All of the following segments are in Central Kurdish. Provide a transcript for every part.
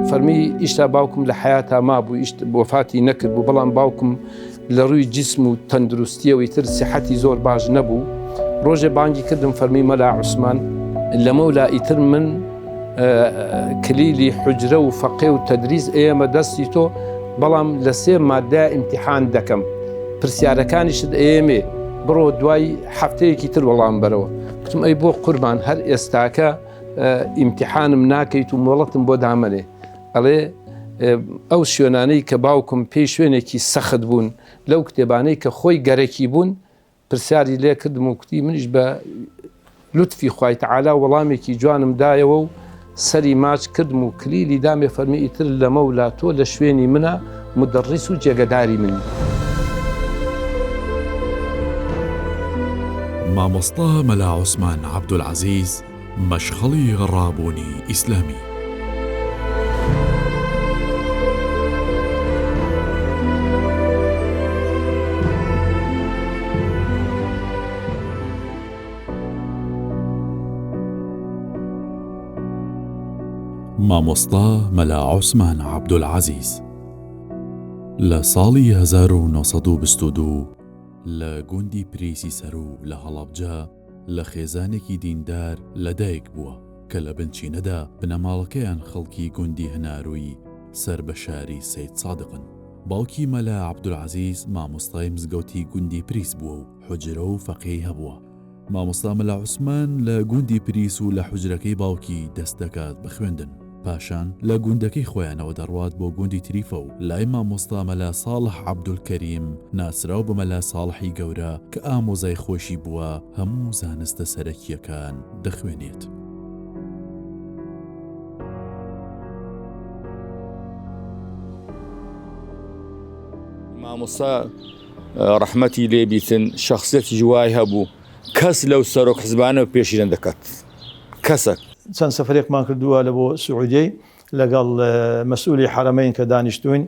فەرمی ئیشتا باوکم لە حەیاتا مابوو ئیشت وەفاتی نەکرد بوو بەڵام باوکم لە ڕووی جیسم و تەندروستیەوە ئیتر سیحەتی زۆر باش نەبوو ڕۆژێ بانگی کردم فەرمی مەلا عوسمان لەمەولا ئیتر من کلیلی حجرە و فەقێ و تەدریس ئێمە دەستی تۆ بەڵام لە سێ مادە ئیمتحان دەکەم پرسیارەکانیشت ئێمێ بڕۆ دوای هەفتەیەکی تر وەڵام بەرەوە کوتم ئەی بۆ قوربان هەر ئێستاکە ئیمتحانم ناکەیت و مۆڵەتم بۆ دامەنێ ئەڵێ ئەو شوێنانەی کە باوکم پێی شوێنێکی سەخت بوون لەو کتێبانەی کە خۆی گەرەکی بوون پرسیاری لێ کردم و کوتی منیش بە لوتفی خوای تەعالا وەڵامێکی جوانم دایەوە و سەری ماچ کردم و کلیلی دامێ فەرمی ئیتر لەمەولا تۆ لە شوێنی منە مدەڕیس و جێگەداری منی. مامۆستا مەلا عوسمان عەبدولعەزیز مەشخەڵی ڕابوونی ئیسلامی. مامۆستا مەلا عوسمان عەبدولعەزیز لە ساڵی 1922 لە گوندی پریسی سەروو لە هەڵەبجە لە خێزانێکی دیندار لەدایک بووە کە لە بنچینەدا بنەماڵەکەیان خەڵکی گوندی هەنارووی سەر بە شاری سەیدسادقن. باوکی مەلا عەبدولعەزیز مامۆستای مزگەوتی گوندی پریس بووە و حوجرە و فەقێی هەبووە. مامۆستا مەلا عوسمان لە گوندی پریس و لە حوجرەکەی باوکی دەست دەکات بە خوێندن. پاشان لە گوندەکەی خۆیانەوە دەڕوات بۆ گوندی تریفە و لای مامۆستا مەلا ساڵح عەبدولکەریم ناسراو بە مەلا ساڵحی گەورە کە ئامۆزای خۆیشی بووە هەموو زانستە سەرەکییەکان دەخوێنێت. مامۆستا ڕەحمەتی لێ بیتن شەخسیەتیش وای هەبوو کەس لەو سەرۆک حزبانە پێشی نەدەکەت کەسەک. چەند سەفەرێکمان کردووە لە بۆ سعودیەی لەگەڵ مەسئولی حەرەمەین کە دانیشتووین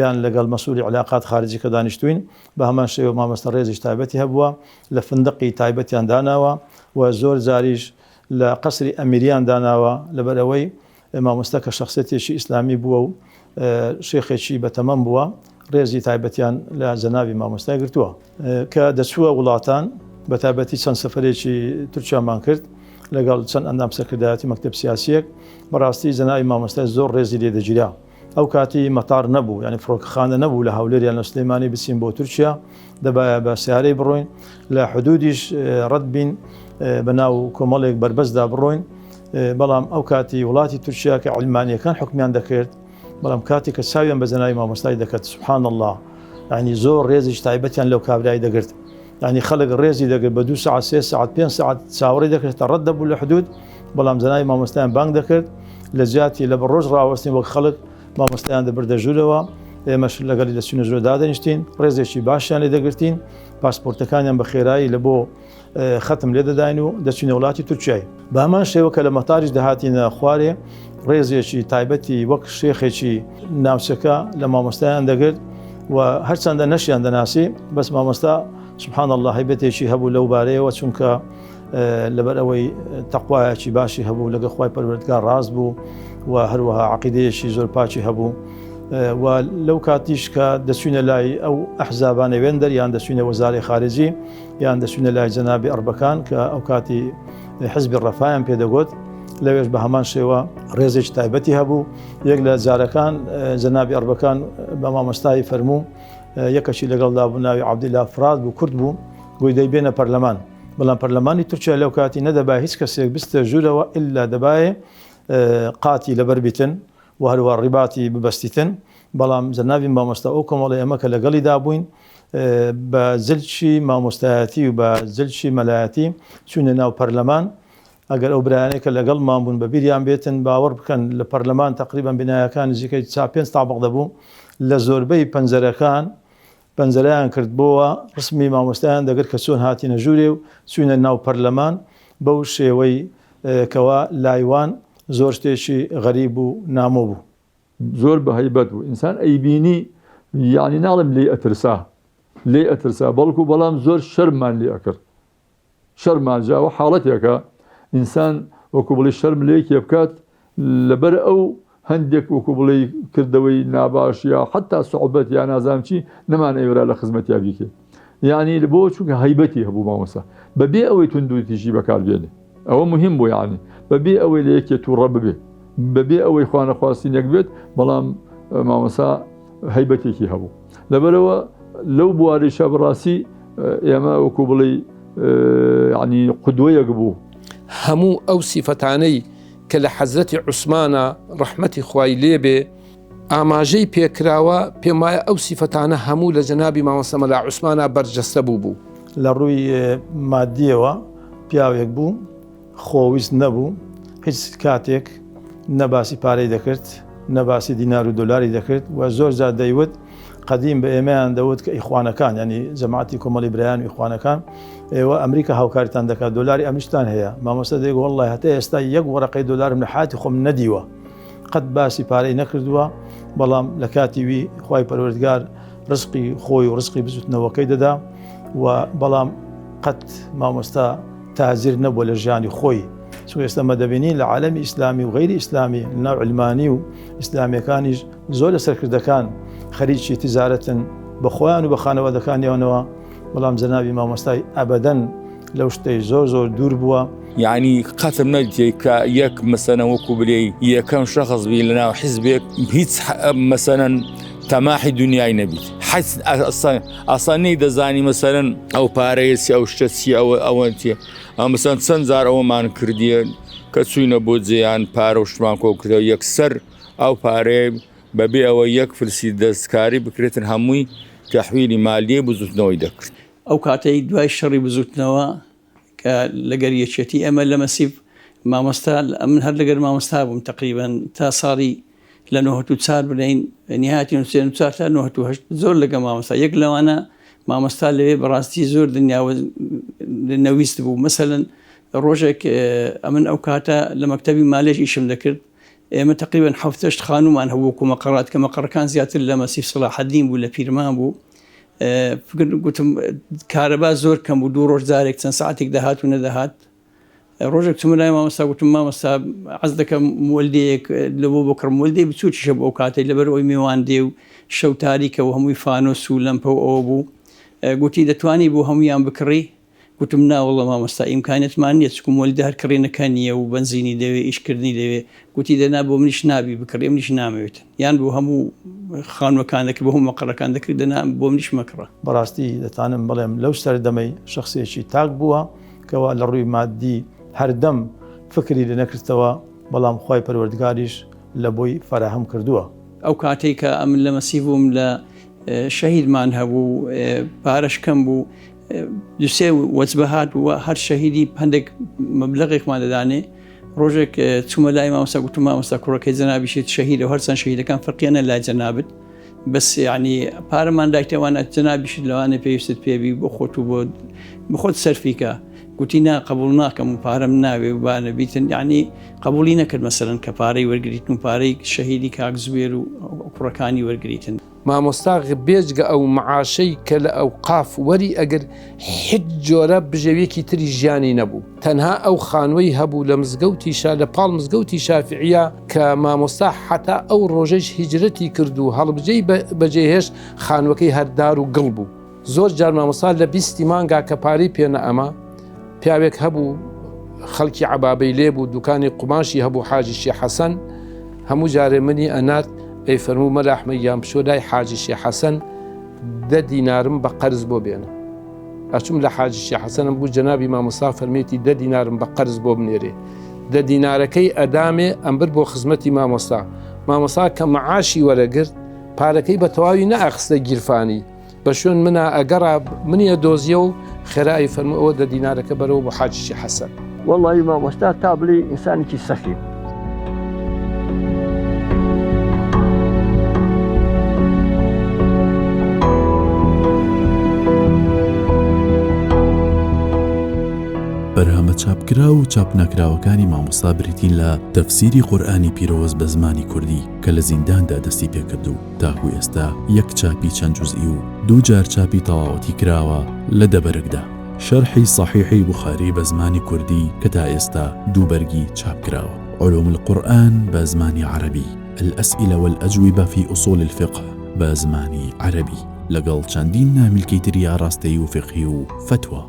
یان لەگەڵ مەسئولی علاقات خارجی کە دانیشتووین بە هەمان شێوە مامۆستا ڕێزیش تایبەتی هەبووە لە فندقی تایبەتیان داناوە و زۆر جاریش لە قەسری ئەمیریان داناوە لەبەر ئەوەی مامۆستا کە شەخسیەتێکی ئیسلامی بووە و شێخێکی بەتەمەن بووە ڕێزی تایبەتیان لە جەنابی مامۆستای گرتووە. کە دەچووە وڵاتان بە تایبەتی چەند سەفەرێکی تورکیامان کرد لەگەڵ چەند ئەندام سەرکردایەتی مەکتەب سیاسیەک بەڕاستی جەنابی مامۆستای زۆر ڕێزی لێ دەگیرا. ئەو کاتی مەتار نەبوو یانی فڕۆکەخانە نەبوو لە هەولێر یان لە سلێمانی بچین بۆ تورکیا دەبایە بە سیارەی بڕۆین لە حدودیش ڕەت بین بە ناو کۆمەڵێک بەربەستدا بڕۆین بەڵام ئەو کاتی وڵاتی تورکیا کە عیلمانیەکان حکمیان دەکرد بەڵام کاتێک کە چاویان بە جەنابی مامۆستای دەکەت سبحان الله یعنی زۆر ڕێزیش تایبەتیان لەو کابرای دەگرت یعنی خەڵک ڕێزی دەگرت بە دوو ساعت سێ ساعت پێنج ساعت چاوەڕێی دەکرد تا ڕەت دەبوو لە حدود بەڵام جەنابی مامۆستایان بانگ دەکرد لە جیاتی لە بە ڕۆژ ڕاوەستین وەک خەڵک مامۆستایان دەبردە ژوورەوە ئێمەش لەگەڵی دەچوینە ژوورە دادەنیشتین ڕێزێکی باشیان لێ دەگرتین پاسپۆرتەکانیان بە خێرایی لە بۆ خەتم لێ دەداین و دەچوینە وڵاتی تورکیای. بە هەمان شێوە کە لە مەتاریش دەهاتینە خوارێ ڕێزێکی تایبەتی وەک شێخێکی ناوچەکە لە مامۆستایان دەگرت و هەرچەندە نەشیان دەناسی بەس مامۆستا سبحان اللە هەیبەتێکی هەبوو لەو بارەیەوە چونکە لەبەر ئەوەی تەقوایەکی باشی هەبوو لەگە خوای پەروەردگار ڕاست بوو و هەروەها عقیدەیەکی زۆر پاکی هەبوو و لەو کاتیش کە دەچوینە لای ئەو ئەحزابانە وێندەر یان دەچوینە وەزارەی خارجی یان دەچوینە لای جەنابی ئەربەکان کە ئەو کاتی حزبی ڕەفایان پێدەگوت لەوێش بە هەمان شێوە ڕێزێکی تایبەتی هەبوو یەک لە جارەکان جەنابی ئەربەکان بە مامۆستای فەرموو یەکەشی لەگەڵدا بوو ناوی عەبدیلا فرات بوو کورد بوو گوی دەی بێنە پەرلەمان بەڵام پەرلەمانی تورکیا لەو کاتی نەدەبا هیچ کەسێک بستە ژوورەوە ئللا دەبایێ قاتی لەبەر بیتن و هەروە ڕیباتی ببەستیتن بەڵام جەنابی مامۆستا ئەو کۆمەڵی ئەمە کە لەگەڵی دابووین بە جلکی مامۆستایەتی و بە جلکی مەلایەتی چوونە ناو پەرلەمان ئەگەر ئەو برایانەی کە لەگەڵمان بوون بە بیریان بێتن باوەڕ بکەن لە پەرلەمان تەقریبەن بینایەکان نزیکەی چا پێنج تابق دەبوو لە زۆربەی پەنجەرەکان پەنجەرەیان کردبۆوە ڕسمی مامۆستایان دەگرت کە چۆن هاتینە ژوورێ و چوینە ناو پەرلەمان بەو شێوەی کەوا لایوان زۆر شتێکی غەریب و نامۆ بوو. زۆر بە هەیبەت بوو ئینسان ئەیبینی یانی ناڵێم لێی ئەترسا لێی ئەترسا بەڵکو بەڵام زۆر شەرممان لێ ئەکرد شەرمان جا ئەوە حاڵەتێکە ئینسان وەکو بڵێی شەرم لە یەکێ بکات لەبەر ئەو هەندێک وەکو بڵێی کردەوەی ناباش یا حەتا سوعبەت یا نازانم چی نەمان ئەیورا لە خزمەتیا بیکەین یانی بۆ چونکە هەیبەتی هەبوو مامۆستا بەبێ ئەوەی توندوتیژی بەکار بێنێ ئەوە مهم بوو یانی بەبێ ئەوەی لە یەکێ تووڕە ببێ بەبێ ئەوەی خوانەخواستینێک بێت بەڵام مامۆستا هەیبەتێکی هەبوو لەبەرەوە لەو بواریشە بەڕاستی ئێمە وەکو بڵێ ینی قودوەیەک بوو. هەموو ئەو سیفەتانەی کە لە حەزرەتی عوسمانە ڕەحمەتی خوای لێ بێ ئاماژەی پێکراوە، پێم وایە ئەو سیفەتانە هەموو لە جەنابی مامۆستا مەلا عوسمانا بەرجەستە بوو بوو. لە ڕووی مادییەوە پیاوێک بوو خۆویست نەبوو، هیچ کاتێک نە باسی پارەی دەکرد، نە باسی دینار و دۆلاری دەکرد و زۆر جار دەیوت قەدیم بە ئێمەیان دەوت کە ئیخوانەکان یانی جەماعەتی کۆمەڵی برایان و ئیخوانەکان ئێوە ئەمریکا هاوکاریتان دەکات دۆلاری ئەمریشتان هەیە مامۆستا دەیگوت وەڵڵای هەتا ئێستا یەک وەرەقەی دۆلارم لە حیاتی خۆم نەدیوە قەت باسی پارەی نەکردووە بەڵام لە کاتی وی خوای پەروەردگار ڕزقی خۆی و ڕزقی بزوتنەوەکەی دەدا و بەڵام قەت مامۆستا تاجر نەبووە لە ژیانی خۆی چونکە ئێستا مە دەبینین لە عالەمی ئیسلامی و غەیری ئیسلامی لەناو علمانی و ئیسلامیەکانیش زۆر لە سەرکردەکان خەریکی تجارەتن بە خۆیان و بە خانەوادەکانیانەوە بەڵام جەنابی مامۆستای ئەبەدەن لەو شتەی زۆر زۆر دوور بووە. یەعنی قەتم نەدیتێ کە یەک مەسەلەن وەکو بلێی یەکەم شەخس بی لەناو حیزبێک هیچ مەسەلەن تەماحی دنیای نەبیت حەز ئاسان نەی دەزانی مەسەلەن ئەو پارەیە چی ئەو شتە چی ئەوە ئەوە چی ئەم مەسەلەن چەند جار ئەوەمان کردیە کە چوینە بۆ جێیان پارە و شتمان کۆ کردەوە یەکسەر ئەو پارەیە بەبێ ئەوە یەک فلسی دەستکاری بکرێتن هەمووی تەحویلی مالیەی بزوتنەوەی دەکرد. ئەو کاتەی دوای شەڕی بزوتنەوە کە لەگەر یەکێتی ئێمە لە مەسیف مامۆستا ئەمن هەر لەگەر مامۆستا بووم تەقریبەن تا ساڵی لە 94 بلین نهایەتی 94 تا 98 زۆر لەگە مامۆستا یەک لەوانە مامۆستا لەوێ بەڕاستی زۆر دنیا نەویست بوو مەسەلەن ڕۆژێک ئەمن ئەو کاتە لە مەکتەبی مالێژ ئیشم دەکرد ئێمە تەقریبەن حەفتەشت خانوومان هەبوو وەکوو مەقەڕات کە مەقەڕەکان زیاتر لە مەسیف سەڵاحەدین بوو لە پیرمان بوو فکر گوتم کارەبا زۆر کەم بوو دوو ڕۆژ جارێک چەند ساعتێک دەهات و نەدەهات ڕۆژێک چوومە لای مامۆستا گوتم مامۆستا عەز دەکەم مۆلدەیەک لە بۆ بکڕم مۆلدەی بچووکیشە بۆ ئەو کاتەی لەبەر ئەوی میوان دێ و شەو تاریکە و هەمووی فانۆس و لەمپە و ئەوە بوو گوتی دەتوانی بۆ هەموویان بکڕی گوتم نا وەڵا مامۆستا ئیمکانیەتمان نیە چونکو مۆلیدە هەر کڕینەکە نیە و بەنزینی دەوێ ئیش کردنی دەوێ گوتی دەنا بۆ منیش نابی بکڕی منیش نامەوێتن یان بۆ هەموو خانوەکان دەکرد بۆ هەموو مەقەڕەکان دەکرد دەنا بۆ منیش مەکڕە. بەڕاستی دەتانم بڵێم لەو سەردەمەی شەخسێکی تاک بووە کەوا لە ڕووی مادی هەردەم فکری لێ نەکردتەوە بەڵام خوای پەروەردگاریش لە بۆی فەراهەم کردووە. ئەو کاتەی کە ئەمن لە مەسیف بووم لە شەهیدمان هەبوو پارەش کەم بوو دوسێ وەجبە هات و هەر شەهیدی هەندێک مەبلغێکمان دەدانێ ڕۆژێک چوومە لای مامۆستا گوتم مامۆستا کوڕەکەی جەنابیشت شەهیدە و هەرچەند شەهیدەکان فەرقیانە لای جەنابت بەس یعنی پارەمان دایتەوانە جەنابیشت لەوانە پێویستت پێبی بۆ خۆت و بۆ بخۆت سەرفیکە گوتی نا قبول ناکەم و پارەم ناوێ و بانە بیتن یعنی قبولی نەکرد مەسەرەن کە پارەی وەرگریتن و پارەی شەهیدی کاک زوێر و کوڕەکانی وەرگریتن. مامۆستا بێجگە ئەو معاشەی کە لە ئەوقاف وەری ئەگرت حیچ جۆرە بژێویەکی تری ژیانی نەبوو تەنها ئەو خانوەی هەبوو لە مزگەوتی شا لە پاڵ مزگەوتی شافعیە کە مامۆستا حەتا ئەو ڕۆژەیش هیجرەتی کرد و هەڵبجەی بەجێهێشت خانوەکەی هەر دار و گڵ بوو. زۆر جار مامۆستا لە بیستی مانگا کە پارەی پێ نەئەما پیاوێک هەبوو خەڵکی عەبابەی لێ بوو دوکانی قوماشی هەبوو حاجی شێ حەسەن هەموو جارێ منی ئەنارد ئەی فەرموو مەلا ئەحمەد گیان بچۆ لای حاجی شێ حەسەن دە دینارم بە قەرز بۆ بێنە ئەچوم لە حاجی شێ حەسەنم بوو جەنابی مامۆستا فەرمێتی دە دینارم بە قەرز بۆ بنێرێ دە دینارەکەی ئەدامێ ئەمبر بۆ خزمەتی مامۆستا مامۆستا کە معاشی وەرەگرت پارەکەی بە تەواوی نەئەخستە گیرفانی بە شوێن منا ئەگەڕا منی ئەدۆزیەوە و خێرا ئەیفەرموو ئەوە دە دینارەکە بەرەوە بۆ حاجیی حەسەن. وەڵڵاهی مامۆستا تا بڵێی ئینسانێکی سەخی بوو. بەرهەمە چاپکراو و چاپنەکراوەکانی مامۆستا بریتین لە تەفسیری قورئانی پیرۆز بە زمانی کوردی کە لە زینداندا دەستی پێکرد و تاکو ئێستا یەک چاپی چەند جوزئی و دوو جار چاپی تەواوەتی کراوە لە دە بەرگدا. شەرحی سەحیحی بوخاری بە زمانی کوردی کە تا ئێستا دوو بەرگی چاپ کراوە. علوم القرآن بە زمانی عەرەبی. الاسئلە والاجوبە فی اصول الفقه بە زمانی عەرەبی لەگەڵ چەندین نامیلکەی تری ئاراستەیی و فیقهی و فەتوا.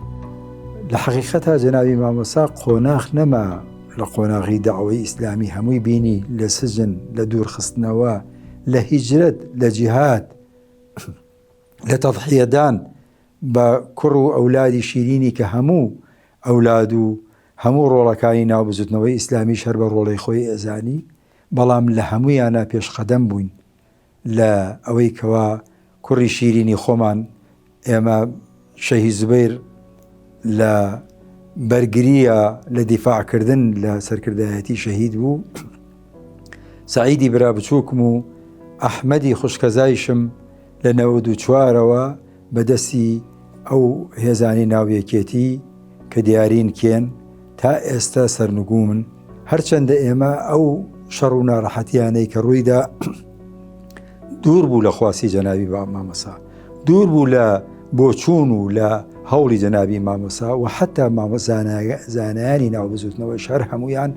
لە حەقیقەتا جەنابی مامۆستا قۆناخ نەما لە قۆناغی دەعوەی ئیسلامی هەمووی بینی لە سجن لە دوورخستنەوە لە هیجرەت لە جیهاد لە تەضحیەدان بە کوڕ و ئەولادی شیرینی کە هەموو ئەولاد و هەموو ڕۆڵەکانی ناو بزوتنەوەی ئیسلامیش هەر بە ڕۆڵەی خۆی ئەزانی بەڵام لە هەموویانا پێشقەدەم بووین لە ئەوەی کەوا کوڕی شیرینی خۆمان ئێمە شەهید زوبەیر لە بەرگریە لە دیفاعکردن لە سەرکردایەتی شەهید بوو سعیدی برا بچووکم و ئەحمەدی خوشکەزایشم لە 94ەوە بە دەستی ئەو هێزانەی ناو یەکێتی کە دیارین کێن تا ئێستا سەرنگومن، هەرچەندە ئێمە ئەو شەڕ و ناڕەحەتیانەی کە ڕوویدا دوور بوو لە خواستی جەنابی با مامۆسا، دوور بوو لە بۆچوون و لە هەوڵی جەنابی مامۆسا و حتا زانایانی ناو بزوتنەوەیش هەر هەمویان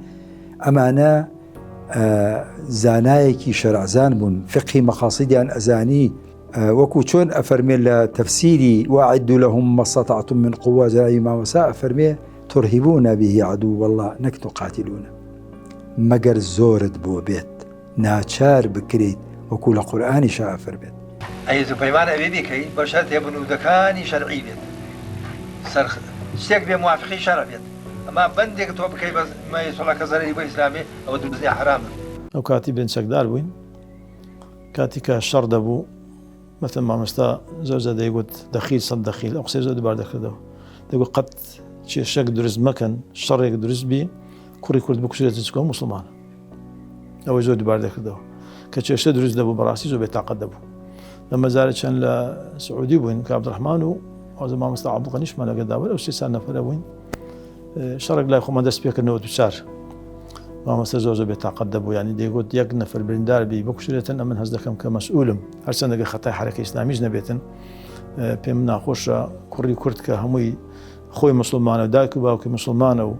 ئەمانە زانایەکی شەرعزان بوون فقهی مەقاسیدیان ئەزانی وەکو چۆن ئەفەرمێ لە تەفسیری واعدوا لهم ما استطعتم من قوة جەنابی مامۆستا ئەفەرمێ ترهبون به عدو الله نەک تقاتلون مەگەر زۆرت بۆ بێت ناچار بکرێیت وەکو لە قورئانیشا ئەفەرمێت. عەهد و پەیمان ئەبێ بیکەی بە شەرتێ بنوودەکانی شەرعی بێت سەر شتێک بێ موافقی شەرع بێت ئەما بەندێک تۆ بکەی بە مەیسوڵە کە زەرەری بۆ ئیسلام بێ ئەوە دروست نیە حەرامە. ئەو کاتی بن چەکدار بووین کاتی کە شەڕ دەبوو مەتەن مامۆستا زۆر زۆر دەیگوت دەخیل سەد دەخیل ئەو قسەی زۆر دووبار دەکردەوە دەگوت قەت کێشەک دروست مەکەن شەڕێک دروست بی کوڕی کورد بکوژرێت چکۆ موسڵمانە ئەوەی زۆر دووبار دەکردەوە کە کێشە دروست دەبوو بەڕاستی زۆر بێتاقەت دەبوو لە مەزارە چەند لە سعودی بووین کە عەبدوڕەحمان و ئازە مامۆستا عەبدولغەنیشمان لەگەڵ دابوو ئەو سێ چار نەفەرە بووین شەڕێک لای خۆمان دەست پێکردنەوە دوچار مامۆستا زۆر زۆر بێتاقەت دەبوو یانی دەیگوت یەک نەفەر بریندار بی بکوژرێتن ئەمن هەست دەکەم کە مەسئولم هەرچەندە گەر خەتای حەرەکە ئیسلامیش نەبێتن پێم ناخۆشە کوڕی کورد کە هەمووی خۆی مسلمانە و دایک و باوکی مسلمانە و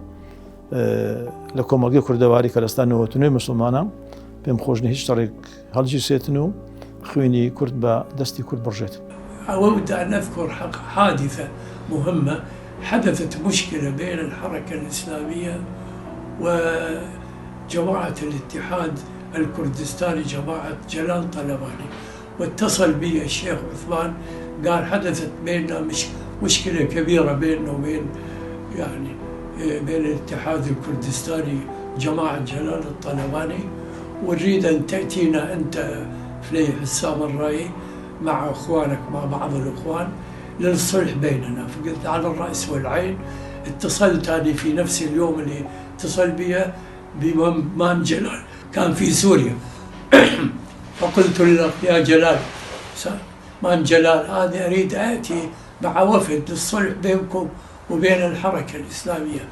لە کۆمەڵگەی کوردەواری کە لەستا نەوەتنەوەی مسلمانە پێم خۆش نیە هیچ شەڕێک هەڵگیرسێتن و خوێنی کورد بە دەستی کورد بڕژێت. أود أن أذكر حادثة مهمة حدثت مشكلة بين الحركة الإسلامية وجماعة الاتحاد الكردستاني جماعة جلال طلباني واتصل بي الشيخ عثمان قال حدثت بيننا مش مشكلة كبيرة بيننا وبين يعني بين الاتحاد الكردستاني جماعة جلال الطلباني ونريد أن تأتينا أنت فليح السامرائي مع أخوانك مع بعض الأخوان للصلح بيننا فقلت على الرأس والعين اتصلت أنا في نفس اليوم اللي اتصل بي بمام جلال كان في سوريا فقلت له يا جلال مام جلال أنا أريد أتي مع وفد للصلح بينكم وبين الحركة الإسلامية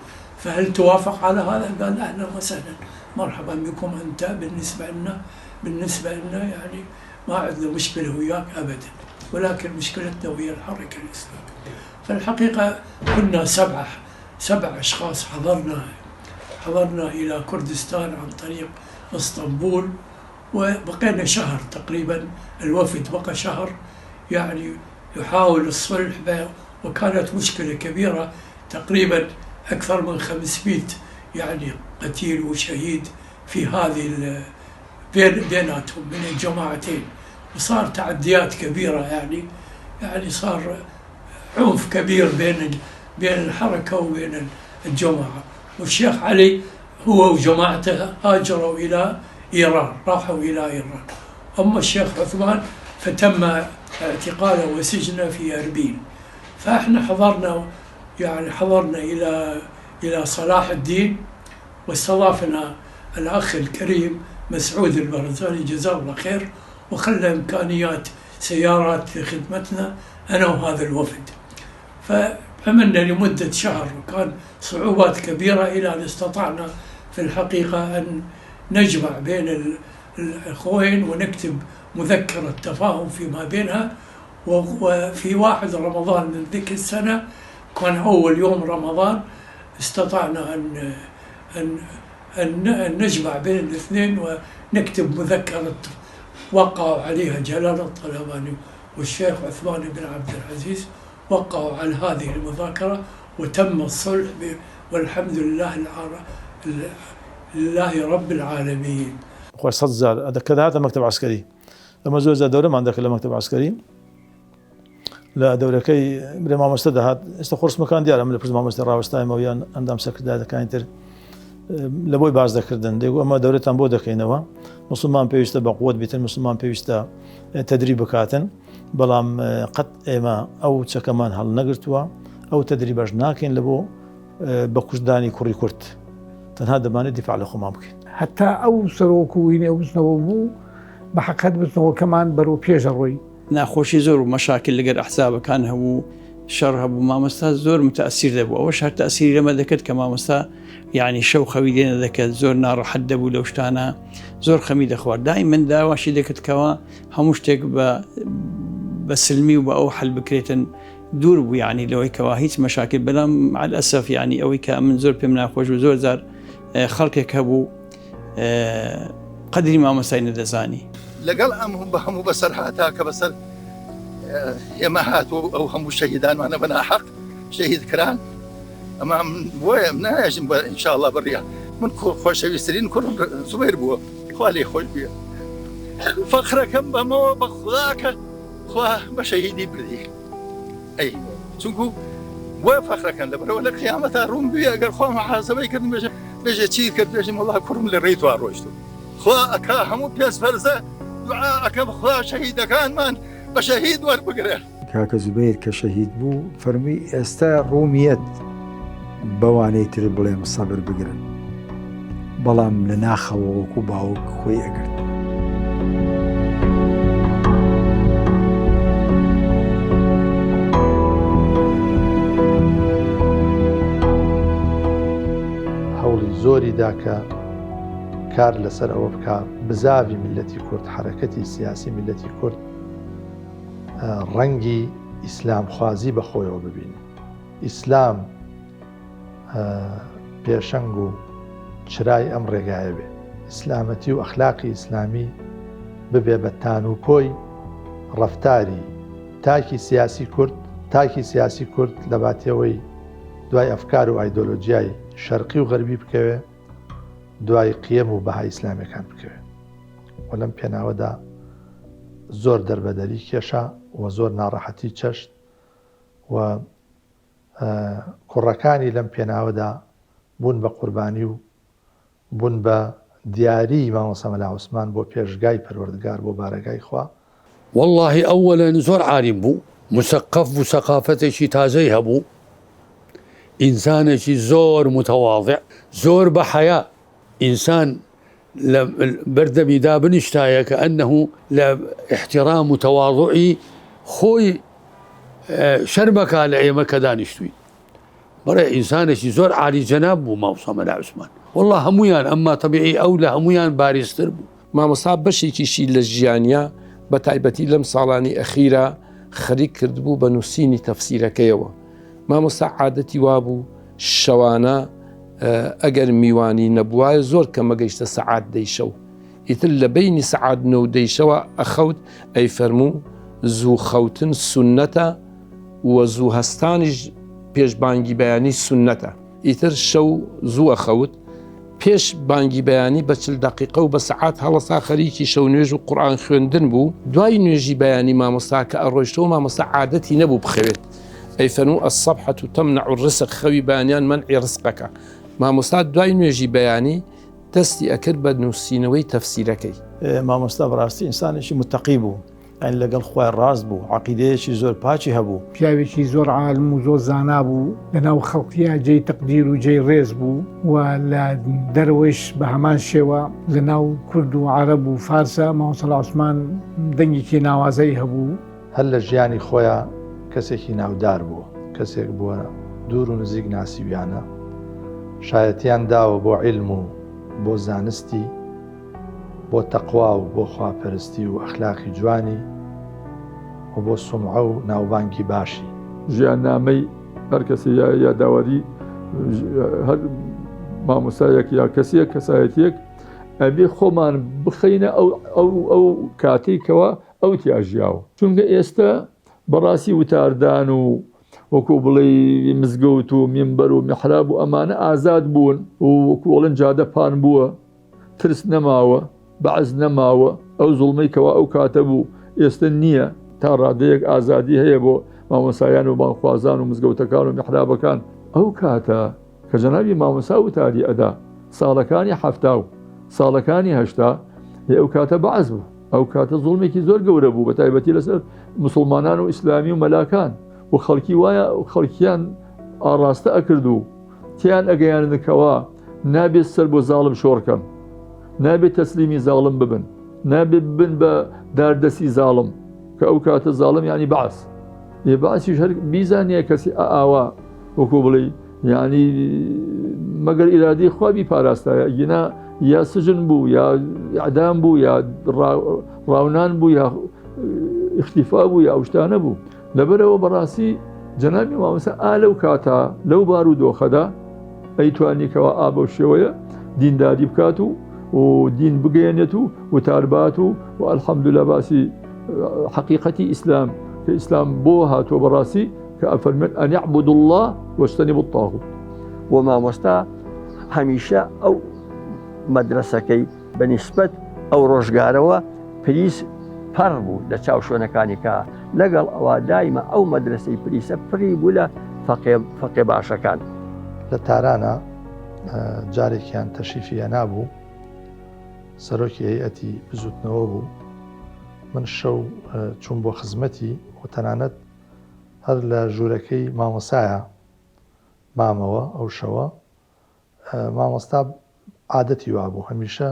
فهل توافق على هذا؟ قال أهلا وسهلا مرحبا بكم أنت بالنسبة لنا بالنسبة لنا يعني ما عندنا مشكلة وياك أبدا ولكن مشكلتنا ويا الحركة الإسلامية فالحقيقة كنا سبعة سبع أشخاص حضرنا حضرنا إلى كردستان عن طريق اسطنبول وبقينا شهر تقريبا الوفد بقى شهر يعني يحاول الصلح وكانت مشكلة كبيرة تقريبا أكثر من 500 يعني قتيل وشهيد في هذه بين بيناتهم من الجماعتين وصار تعديات كبيرة يعني يعني صار عنف كبير بين بين الحركة وبين الجماعة والشيخ علي هو وجماعته هاجروا إلى إيران راحوا إلى إيران أما الشيخ عثمان فتم اعتقاله وسجنه في أربيل فإحنا حضرنا يعني حضرنا إلى إلى صلاح الدين واستضافنا الأخ الكريم مسعود البرزاني جزاه الله خير وخلى إمكانيات سيارات في خدمتنا أنا وهذا الوفد فعملنا لمدة شهر وكان صعوبات كبيرة إلى أن استطعنا في الحقيقة أن نجمع بين الأخوين ونكتب مذكرة تفاهم فيما بينها وفي واحد رمضان من ذيك السنة كان أول يوم رمضان استطعنا أن أن أن نجمع بين الاثنين ونكتب مذكرة وقعوا عليها جلال الطلباني والشيخ عثمان بن عبد العزيز وقعوا على هذه المذاكرة وتم الصلح والحمد لله لله رب العالمين. خوای سەد جار کە دەهاتە مەکتەب عەسکەری ئەمە زۆر جار دەورەمان دەکرد لە مەکتەب عەسکەری لە دەورەکەی برێ مامۆستا دەهات ئێستا خۆرسمەکان دیارە من لە پشت مامۆستا ڕاوەستایمەوە یان ئەندام سەرکردایەتەکانی تر لە بۆی باس دەکردن دەیگو ئەمە دەورەتان بۆ دەکەینەوە مسلمان پێویستە بە قوت بیتن مسلمان پێویستە تدریب بکاتن بەڵام قەت ئێمە ئەو چەکەمان هەڵنەگرتووە ئەو تدریبەش ناکەین لە بۆ بە کوشتدانی کوڕی کورد تەنها دەمانێت دیفاع لە خۆمان بکەین. هەتا ئەو سەرۆک و هینی ئەو بزنەوە بوو بە حەقەت بزنەوەکەمان بەرەو پێش ئەڕۆی. ناخۆشی زۆر و مەشاکل لەگەر ئەحزابەکان هەبوو، شەڕ هەبوو، مامۆستا زۆر متەئسیر دەبوو، ئەوەش هەر تەئسیری لەمە دەکرد کە مامۆستا یانی شەو خەوی لێ نەدەکەت، زۆر ناڕەحەت دەبوو لەو شتانە، زۆر خەمی دەخوارد، دایمەن داواشی دەکرد کەوا هەموو شتێک بە بە سلمی و بە ئەو حەل بکرێتن، دوور بوو یانی لەوەی کەوا هیچ مەشاکل، بەلام مع الاسف یانی ئەوەی کە من زۆر پێم ناخۆش بوو زۆر جار خەڵکێک هەبوو قەدری مامۆستای نەدەزانی. لەگەڵ ئەم بە هەموو بەسەر هاتا کە بەسەر ئێمە هات و ئەو هەموو شەهیدانمانە بە ناحەق شەهید کران ئەمە بۆیە نایەژم بە ئینشاءاللە بڕیا من خۆشەویسترین کوڕم زوبێر بووە خوا لێ خۆش بێ فەخرەکەم بەمەوە بە خوا کە خوا بە شەهیدی بردی ئەی چونکو بۆیە فەخرەکەن لەبەرەوە لە قیامەتا ڕوون بووی ئەگەر خوا محاسبەی کردم بێژە بێژێ چی کرد بێژم وەڵا کوڕم لە ڕێی توا ڕۆیشتوو خوا ئەکا هەموو پێس فەرزە دوعا ئەکەم خوا شەهیدەکانمان بە شەهید وەربگرێ. کاکە زوبەیر کە شەهید بوو فەرمووی ئێستا ڕووم یەت بەوانەی تر بڵێم سەبر بگرن بەڵام لە ناخەوە وەکو باوک خۆی ئەگرت. هەوڵی زۆری دا کە کار لەسەر ئەوە بکا بزاڤی میللەتی کورد، حەرەکەتی سیاسی میللەتی کورد ڕەنگی ئیسلامخوازی بە خۆیەوە ببینێ. ئیسلام پێشەنگ و چرای ئەم ڕێگایە بێ. ئیسلامەتی و ئەخلاقی ئیسلامی ببێ بە تان و پۆی ڕەفتاری تاکی سیاسی کورد، تاکی سیاسی کورد لە باتیەوەی دوای ئەفکار و ئایدۆلۆجیای شەرقی و غەربی بکەوێ، دوای قیەم و بەها ئیسلامیەکان بکەوێ و لەم پێناوەدا زۆر دەربەدەری کێشا و زۆر ناڕەحەتی چەشت و کوڕەکانی لەم پێناوەدا بوون بە قوربانی و بوون بە دیاریی مامۆستا مەلا عوسمان بۆ پێشگای پەروەردگار بۆ بارەگای خوا. وەڵاهی ئەوەلەن زۆر عالیم بوو مسەقەف بوو سەقافەتێکی تازەی هەبوو ئینسانێکی زۆر متواضع زۆر بە حەیا ئینسان لە بەردەمی دابنیشتایە کە ئەنه لە احترام و تەواضعی خۆی شەرمەکا لە ئێمە کە دانیشتوین بەڵێ ئینسانێکی زۆر عالی جەناب بوو مامۆستا مەلا عوسمان والله هەمویان ئەمما تەبیعی ئەو لە هەمویان باریزتر بوو. مامۆستا بەشێکیشی لە ژیانیا بە تایبەتی لەم ساڵانی ئەخیرا خەریک کردبوو بە نووسینی تەفسیرەکەیەوە. مامۆستا عادەتی وابوو شەوانە ئەگەر میوانی نەبوایە زۆر کەمە گەیشتە سەعات دەی شەو. ئیتر لە بەینی سەعات نۆ و دەی شەوە ئەخەوت ئەیفەرموو زوو خەوتن سوننەتە و زوو هەستانیش پێش بانگی بەیانی سوننەتە. ئیتر شەو زوو ئەخەوت پێش بانگی بەیانی بە چل دەقیقە و بە سەعات هەڵەسا خەریکی شەو نوێژ و قورئان خوێندن بوو، دوای نوێژی بەیانی مامۆستا کە ئەڕۆیشتەوە مامۆستا عادەتی نەبوو بخەوێت ئەیفەرموو الصبحة تمنع الرزق خەوی بەیانیان مەنعی ڕزقەکە مامۆستا دوای نوێژی بەیانی دەستی ئەکرد بە نووسینەوەی تەفسیرەکەی. مامۆستا بەڕاستی ئینسانێکی متەقی بوو. یانی لەگەڵ خوای ڕاست بوو، عەقیدەیەکی زۆر پاکی هەبوو. پیاوێکی زۆر عالم و زۆر زانا بوو، لە ناو خەڵکیا جێی تەقدیر و جێی ڕێز بوو و لە دەرەوەیش بە هەمان شێوە لە ناو کورد و عەرەب و فارسا مامۆستا عوسمان دەنگێکی ناوازەی هەبوو. هەر لە ژیانی خۆیا کەسێکی ناودار بووە، کەسێک بووە دوور و نزیک ناسیویانە، شایەتیان داوە بۆ عیلم و بۆ زانستی، بۆ تەقوا و بۆ خواپەرستی و ئەخلاقی جوانی و بۆ سومعە و ناوبانگی باشی. ژیاننامەی هەر کەسێ یا یاداوەری هەر مامۆسایەک یا کەسێک کەسایەتیەک ئەبێ خۆمان بخەینە ئەو ئەو ئەو کاتەی کەوا ئەو تیا ژیاوە چونکە ئێستا بەڕاستی وتاردان و وەکو بڵێی مزگەوت و مینبەر و میحراب و ئەمانە ئازاد بوون و وەکو ئەڵێن جادە پان بووە ترس نەماوە بەعس نەماوە ئەو زوڵمەی کەوا ئەو کاتە بوو ئێستە نییە تا ڕادەیەک ئازادی هەیە بۆ مامۆسایان و بانگخوازان و مزگەوتەکان و میحرابەکان ئەو کاتە کە جەنابی مامۆسا وتاری ئەدا ساڵەکانی حەفتا و ساڵەکانی هەشتا ئێ ئەو کاتە بەعس بوو ئەو کاتە زوڵمێکی زۆر گەورە بوو بە تایبەتی لەسەر مسلمانان و ئیسلامی و مەلاکان و خەڵکی وایە خەڵکیان ئاڕاستە ئەکرد و تیان ئەگەیاندن کەوا نابێت سەر بۆ زاڵم شۆڕکەن نابێت تەسلیمی زاڵم ببن نابێت ببن بە داردەسی زاڵم کە ئەو کاتە زاڵم یعنی بەعس ئێ بەعسیش هەر بیزانیە کەسی ئاوا وەکو بڵێی یعنی مەگەر ئیرادەی خوا بیپاراستایە ئەگینا یا سجن بوو یا ئیعدام بوو یا ڕاونان بوو یا اختیفا بوو یا ئەو شتانە بوو لەبەرەوە بەڕاستی جەنابی مامۆستا ئا لەو کاتا لەو بار و دۆخەدا ئەیتوانی کەوا ئا بەو شێوەیە دینداری بکات و و دین بگەیەنێت و وتاربات و و الحەمدللە باسی حەقیقەتی ئیسلام کە ئیسلام بۆ هاتووە بەڕاستی کە ئەفەرمێت ان اعبدوا اللە واجتنبوا الطاغوت. وە مامۆستا هەمیشە ئەو مەدرەسەکەی بە نیسبەت ئەو ڕۆژگارەوە پریس پەڕ بوو لە چاو شوێنەکانی کە لەگەڵ ئەوە دایمە ئەو مەدرەسەی پریسە پڕی بوو لە فەقێ فەقێ باشەکان. لە تارانا جارێکیان تەشریفی هێنابوو، سەرۆکی هەیئەتی بزووتنەوە بوو، من شەو چووم بۆ خزمەتی و تەنانەت هەر لە ژوورەکەی مامۆستایا مامەوە ئەو شەوە. مامۆستا عادەتی وابوو هەمیشە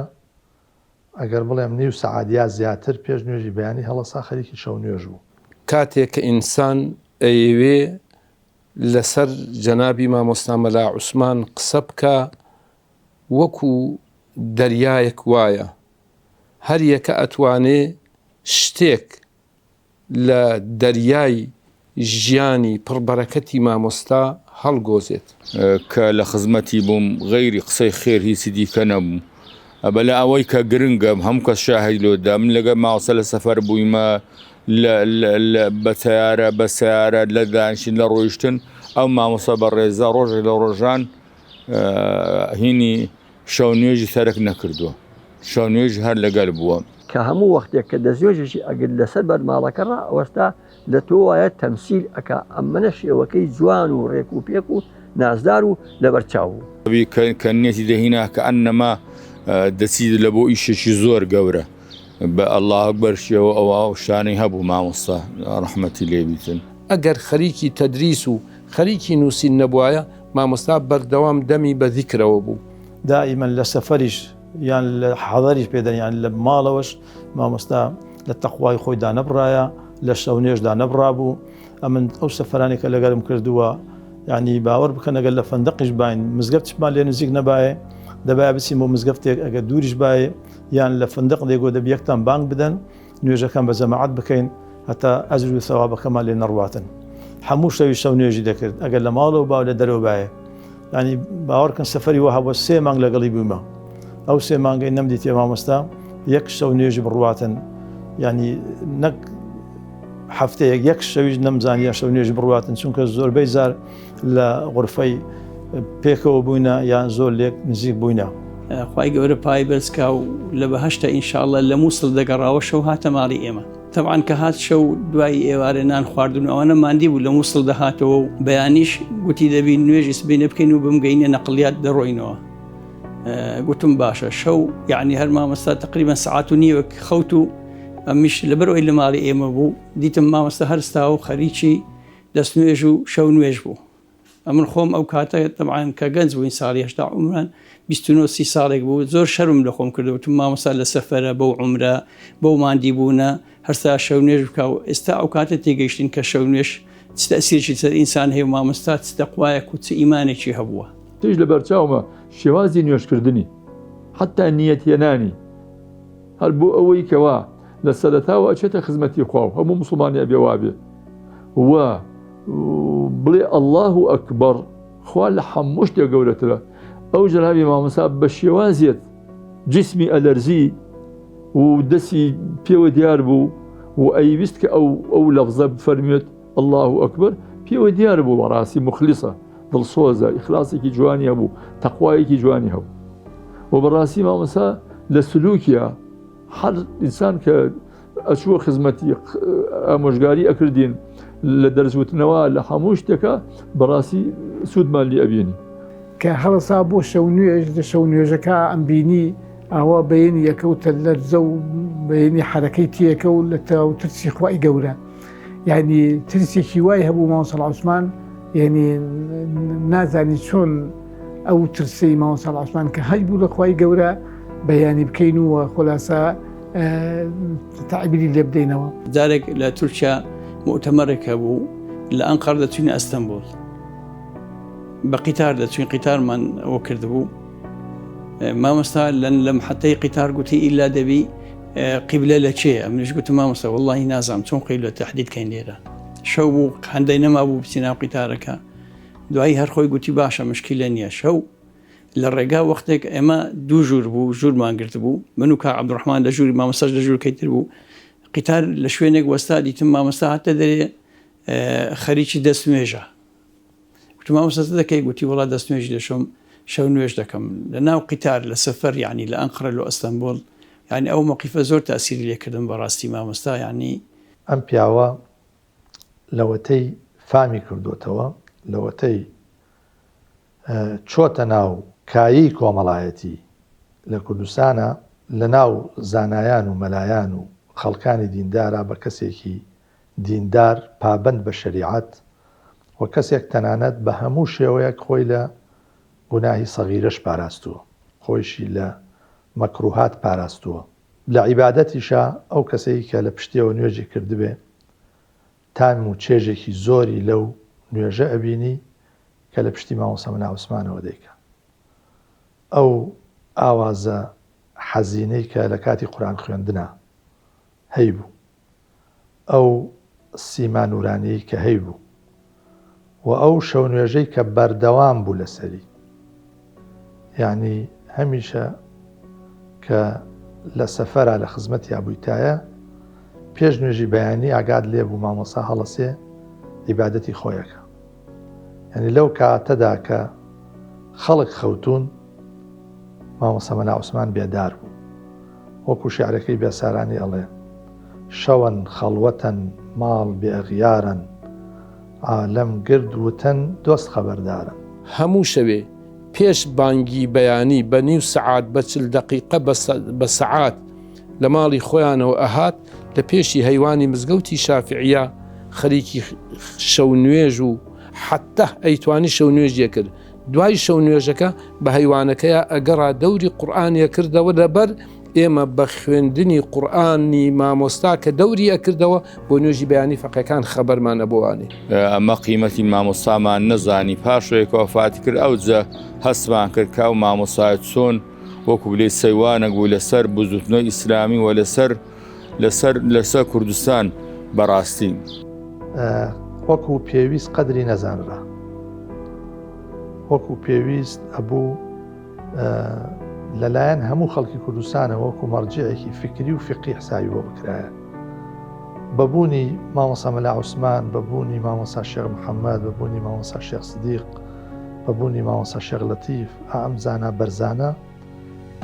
ئەگەر بڵێم نیو سەعات یا زیاتر پێش نوێژی بەیانی هەڵەسا خەریکی شەو نوێژ بوو. کاتێ کە ئینسان ئەیەوێ لەسەر جەنابی مامۆستا مەلا عوسمان قسە بکا وەکو دەریایەک وایە هەر یەکە ئەتوانێ شتێک لە دەریای ژیانی پڕ بەرەکەتی مامۆستا هەڵگۆزێت. کە لە خزمەتی بووم غەیری قسەی خێر هیچی دیکە نەبوو بەلا ئەوەی کە گرنگە هەموو کەس شاهید لۆ دا من لەگەڵ مامۆستا لە سەفەر بوویمە لە لە بە تەیارە بە سەیارە لە دانیشتن لە ڕۆیشتن ئەو مامۆستا بەڕێزە ڕۆژێک لە ڕۆژان هینی شەو نوێژی تەرک نەکردووە شەو نوێژ هەر لەگەل بووە. کە هەموو وەختێک کە دەستنوێژێکی ئەگرت لەسەر بەرماڵەکە ڕائەوەستا لە تۆ وایە تەمسیل ئەکا ئەمەنە شێوەکەی جوان و ڕێک و پێک و نازدار و لەبەر چاو بوو. کە نیەتی دەهینا کە ئەنەما دەچیت لە بۆ ئیشێکی زۆر گەورە بە اللە اکبر شێوە ئەوە ئەو شتانەی هەبوو مامۆستا ڕەحمەتی لێ بیتن. ئەگەر خەریکی تەدریس و خەریکی نووسین نەبوایە مامۆستا بەردەوام دەمی بە زیکرەوە بوو. دائیمەن لە سەفەریش یان لە حەزەریش پێ دەن یان لە ماڵەوەش مامۆستا لە تەقوای خۆی دانەبڕایە لە شەو نوێژ دانەبڕابوو ئەمن ئەو سەفەرانی کە لەگەرم کردووە یعنی باوەڕ بکەن ئەگەر لە فەندەقیش باین مزگەفتیشمان لێ نزیک نەبایە دەبایە بچین بۆ مزگەفتێک ئەگەر دووریش بایە یان لە فندق دەیگۆ دەبی یەکتان بانگ بدەن نوێژەکان بە جەماعەت بکەین هەتا ئەجر و ثەوابەکەمان لێ نەڕواتن هەموو شەوی شەو نوێژی دەکرد ئەگەر لە ماڵەوە با و لە دەرەوە بایە ینی باوەڕکەن سەفەری وەها بۆ سێ مانگ لەگەڵی بوومە ئەو سێ مانگەی نەمدیتێ مامۆستا یەک شەو نوێژی بڕواتن ینی نەک هەفتەیەک یەک شەویش نەمزانیە شەو نوێژی بڕواتن چونکە زۆربەی زار لە غورفەی پێکەوە بووینە یان زۆر لێک نزیک بووینە. خوای گەورە پای بەرز کا و لە بەهەشتە ان شاء اللە لە موسڵ دەگەڕاوە شەو هاتە ماڵی ئێمە تەبعەن کە هات شەو دوای ئێوارێ نان خواردن و ئەوانە ماندی بوو لە موسڵ دەهاتەوە و بەیانیش گوتی دەبی نوێژی سبەینێ بکەین و بمگەینە نەقڵیات دەڕۆینەوە گوتم باشە شەو یعنی هەر مامۆستا تقریبا سەعات و نیوەک خەوت و ئەمیش لەبەرئەوەی لە ماڵی ئێمە بوو دیتم مامۆستا هەرستا و خەریکی دەستنوێژ و شەو نوێژ بوو. ئەمن خۆم ئەو کاتە تەبعەن کە گەنج بووین ساڵی 80 عومران 29 سی ساڵێک بوو زۆر شەرم لە خۆم کردو وتم مامۆستا لە سەفەرە بەو عومرە بەو ماندی بوونە هەرسا شەو نوێژ بکا و ئێستا ئەو کاتە تێگەیشتین کە شەو نوێژ چ تەئسیرێکی سەر ئینسان هەیە و مامۆستا چ تەقوایەک و چ ئیمانێکی هەبووە. تیش لەبەرچاومە شێوازی نوێژکردنی حەتتا نیەت هێنانی هەر بۆ ئەوەی کەوا لە سەرەتاوە ئەچێتە خزمەتی خوا و هەموو موسڵمانی ئەبێ وابێ و بڵێ اللە اکبر خوا لە هەموو شتێک گەورەترە. ئەو جەنابی مامۆستا بە شێوازیەت جسمی ئەلەرزی و دەسی پێوە دیار بوو و ئەیویست کە ئەو ئەو لەفزە بفەرموێت اللە اکبر پێوە دیار بوو بەڕاستی موخلیسە دڵسۆزە ئیخلاسێکی جوانی هەبوو تەقوایەکی جوانی هەبوو و بەڕاستی مامۆستا لە سلوکیا هەر ئینسان کە ئەچووە خزمەتی ئامۆژگاری ئەکردین لە دەرزوتنەوە لە هەموو شتێکە بەڕاستی سوودمان لێ ئەبینی. کە هەڵەسا بۆ شەو نوێژ لە شەو نوێژەکە ئەمبینی ئاوا بەینی ئەکەوتە لەرزە و بەینی حەرەکەی تێکەوت لە تاو ترسی خوای گەورە یعنی ترسێکی وای هەبوو مامۆستا عوسمان یعنی نازانی چۆن ئەو ترسەی مامۆستا عوسمان کە هەیبوو لە خوای گەورە بەیانی بکەین و خولاسە تعبیری لێ بدەینەوە. جارێک لە تورکیا موئتەمەرێک هەبوو لە ئەنقەر دەچوینە ئەستەنبوڵ بە قیتار دەچوین قیتارمان ئەوە کردبوو مامۆستا لە محەتەی قیتار گوتی ئیلا دەبی قیبلە لە کێیە؟ منیش گوتم مامۆستا وەڵڵاهی نازانم چۆن قیبلە تەحدید کەین لێرە. شەو بوو هەندەی نەمابوو بچینە ناو قیتارەکە. دوایی هەر خۆی گوتی باشە مشکیلە نییە. شەو لە ڕێگا وەختێک ئێمە دوو ژوور بوو ژوورمان گرتبوو من و کاک عەبدوڕەحمان لە ژووری مامۆستاش لە ژوورەکەی تر بوو. قیتار لە شوێنێک وەستا دیتم مامۆستا هاتە دەرێ خەریکی دەستنوێژە. گوتم مامۆستا چ دەکەی؟ گوتی وەڵا دەست نوێژی دەشۆم شەو نوێژ دەکەم لە ناو قیتار لە سەفەر یانی لە ئەنقرە لۆ ئەستەنبوڵ یانی ئەو مەوقیفە زۆر تاسیری لێ کردم بەڕاستی مامۆستا یانی. ئەم پیاوە لەوەتەی فامی کردۆتەوە لەوەتەی چۆتە ناو کایەی کۆمەڵایەتی لە کوردستانا لە ناو زانایان و مەلایان و خەڵکانی دیندارا بە کەسێکی دیندار، پابەند بە شەریعەت و کەسێک تەنانەت بە هەموو شێوەیەک خۆی لە گوناهی سەغیرەش پاراستووە، خۆیشی لە مەکروهات پاراستووە، لە عیبادەتیشا ئەو کەسەی کە لە پشتیەوە نوێژی کردبێ تام و چێژێکی زۆری لەو نوێژە ئەبینی کە لە پشتی مامۆستا مەلا عوسمانەوە دەیکا. ئەو ئاوازە حەزینەی کە لە کاتی قورئان خوێندنا هەیبوو. ئەو سیما نورانیەی کە هەیبوو و ئەو شەونوێژەی کە بەردەوام بوو لەسەری یانی هەمیشە کە لە سەفەرا لە خزمەتیا بوویتایە پێش نوێژی بەیانی ئاگات لێ بوو مامۆسا هەڵەسێ عیبادەتی خۆیەکە یعنی لەو کاتەدا کە خەڵک خەوتون مامۆستا مەلا عوسمان بێدار بوو وەکو شیعرەکەی بێسارانی ئەڵێ، شەوەن خەڵوەتەن ماڵ بێ ئەغیارەن، عالەم گرد وتەن دۆست خەبەردارەن. هەموو شەوێ پێش بانگی بەیانی بە نیو سەعات بە چل دەقیقە بە سەعات لە ماڵی خۆیانەوە ئەهات لە پێشی هەیوانی مزگەوتی شافعیە خەریکی شەو نوێژ و حەتتا ئەیتوانی شەو نوێژی ئەکرد دوای شەو نوێژەکە بە هەیوانەکەیا ئەگەڕا دەوری قورئانی ئەکردەوە لەبەر ئێمە بە خوێندنی قورئانی مامۆستا کە دەوری ئەکردەوە بۆ نوێژی بەیانی فەقێکان خەبەرمان ئەبۆوانی. ئەمە قیمەتی مامۆستامان نەزانی پاشەوەی کە وەفاتی کرد ئەوجە هەستمان کرد کە ئەو مامۆستایە چۆن وەکو بلێی سەیوانێک بوو لەسەر بزوتنەوەی ئیسلامی و لەسەر لەسەر لەسەر کوردستان بەڕاستی. وەکو پێویست قەدری نەزانرا. وەکو پێویست ئەبوو لەلایەن هەموو خەڵکی کوردستانەوە وەکو مەرجعێکی فکری و فقی حسابی بۆ بکرایە. بە بوونی مامۆستا مەلا عوسمان، بە بوونی مامۆستا شێخ محەممەد، بە بوونی مامۆستا شێخ سدیق، بە بوونی مامۆستا شێخ لەتیف، ئەم زانا بەرزانە،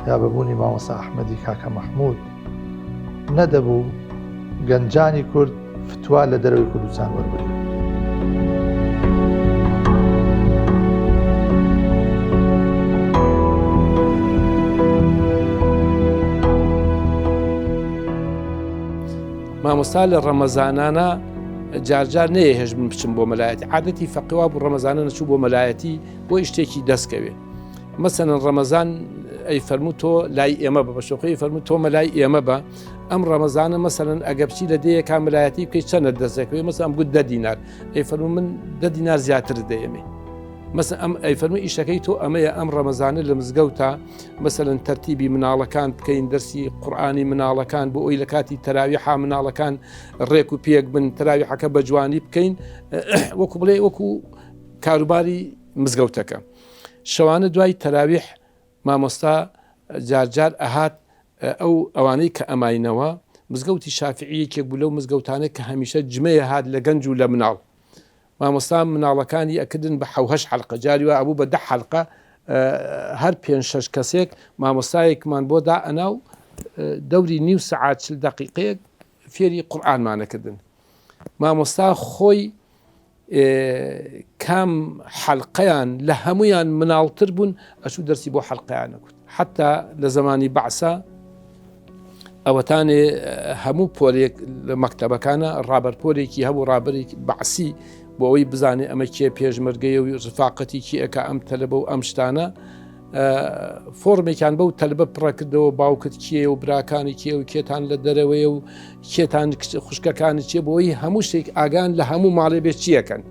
یا بە بوونی مامۆستا ئەحمەدی کاکە مەحموود نەدەبوو گەنجانی کورد فتوا لە دەرەوەی کوردستان وەربگرن. مامۆستا لە ڕەمەزانانە جارجار نەیەهێشت من بچم بۆ مەلایەتی عادەتی فەقیوا بوو ڕەمەزانە نەچوو بۆ مەلایەتی بۆ شتێکی دەستکەوێ مەسەلەن ڕەمەزان ئەی فەرموو تۆ لای ئێمە بە بەشۆخی فەرموو تۆ مەلای ئێمە بە ئەم ڕەمەزانە مەسەلەن ئەگە بچی لە دەیەکا ملایەتی بکەیت چەنە دەستەکەوێ مەسە ئەم گوت دە دینار ئەی فەرموو من دە دینار زیاتر دەیەمێ مەسە ئەم ئەی فەرموو ئیشەکەی تۆ ئەمەیە ئەم ڕەمەزانە لە مزگەوتە مەسەلەن تەرتیبی مناڵەکان بکەین دەرسی قورئانی مناڵەکان بۆ ئەوی لە کاتی تەراویحا مناڵەکان ڕێک و پێک بن تەراویحەکە بە جوانی بکەین وەکو بڵێ وەکو کاروباری مزگەوتەکە. شەوانە دوای تەراویح مامۆستا جار جار ئەهات ئەو ئەوانەی کە ئەماینەوە، مزگەوتی شافعی یەکێک بوو لەو مزگەوتانە کە هەمیشە جمەیە هات لە گەنج و لە مناڵ. مامۆستا مناڵەکانی ئەکردن بە حەو هەشت حەلقە، جاری وا ئەبوو بە دە حەلقە، هەر پێنج شەش کەسێک مامۆستایەکمان بۆ دائەنا و دەوری نیو سەعات چل دەقیقەیەک فێری قورئانمان ئەکردن. مامۆستا خۆی کام حەلقەیان لە هەمویان مناڵتر بوون ئەچوو دەرسی بۆ حەلقەیان نەکوت حتا لە زمانی بەعسا ئەوەتانێ هەموو پۆلێک لە مەکتتەبەکانە ڕابەر پۆلێکی هەبوو ڕابەرێکی بەعسی بۆ ئەوەی بزانێ ئەمە کێ پێشمەرگەیە و ڕفاقەتی کێەکە ئەم تەلبە و ئەم شتانە فۆرمێکیان بەو تەلبە پڕەکردەوە باوکت کێ و براکانی کێ و کێتان لە دەرەوەیە و کێتان خوشکەکانی چێ بۆی هەموو شتێک ئاگان لە هەموو ماڵێ بێت چیەکەن.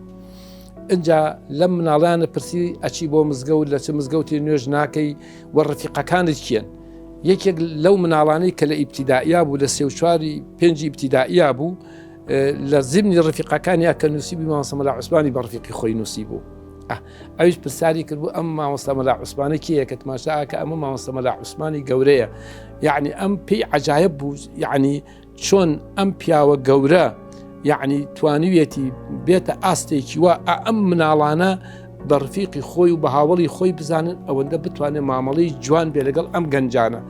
ئینجا لەم مناڵیانە پرسی ئەچی بۆ مزگەوت لە چ مزگەوتی نوێژ ناکەی و ڕفیقەکانت کێن یەکێک لەو مناڵانەی کە لە ئیبتیدائیا بوو لە سێ و چواری پێنجی ئیبتیدائیا بوو لە زیمنی ڕفیقەکانیا کە نووسی بی مامۆستا مەلا عوسمانی بە ڕفیقی خۆی نووسی بوو ئەویش پرسیاری کرد بوو ئەم مامۆستا مەلا عوسمانە کێیە کە تماشا ئاکە ئەمە مامۆستا مەلا عوسمانی گەورەیە یعنی ئەم پێی عجایب بوو یعنی چۆن ئەم پیاوە گەورە یعنی توانیویەتی بێتە ئاستێکی وا ئەم مناڵانە بە ڕفیقی خۆی و بە هاوڵی خۆی بزانن ئەوەندە بتوانێت مامەڵی جوان بێ لەگەڵ ئەم گەنجانە.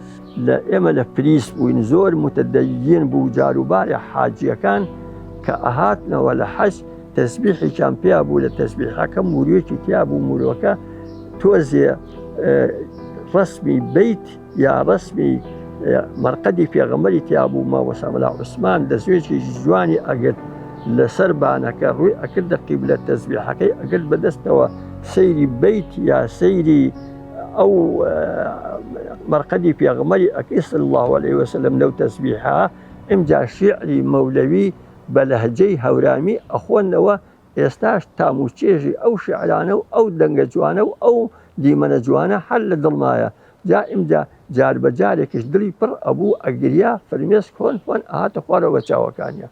لە ئێمە لە پریس بووین زۆر متدەین بوو جاروبارێ حاجیەکان کە ئەهاتنەوە لە حەج تەسبیحێکیان پیا بوو لە تەسبیحەکە موریەکی تیا بوو مورۆکە تۆزێ ڕسمی بیت یا ڕسمی مەرقەدی پێغەمبەری تیا بوو مامۆستا مەلا عوسمان دەستنوێژێکی جوانی ئەگرت لەسەر بانەکە ڕووی ئەکردە قیبلە تەزبیحەکەی ئەگرت بەدەستەوە سەیری بیت یا سەیری ئەو مەرقەدی پێغەمبەری ئەکرد صلی الله علیه وسلم لەو تەسبیحە ئمجا شیعری مەولەوی بە لەهجەی هەورامی ئەخۆنەوە ئێستاش تام و چێژی ئەو شیعرانە و ئەو دەنگە جوانە و ئەو دیمەنە جوانە هەر لە دڵمایە، جا ئمجا جار بە جارێکیش دڵی پڕ ئەبوو ئەگریا، فرمێسک هۆن هۆن ئەهاتە خوارەوە بە چاوەکانیا.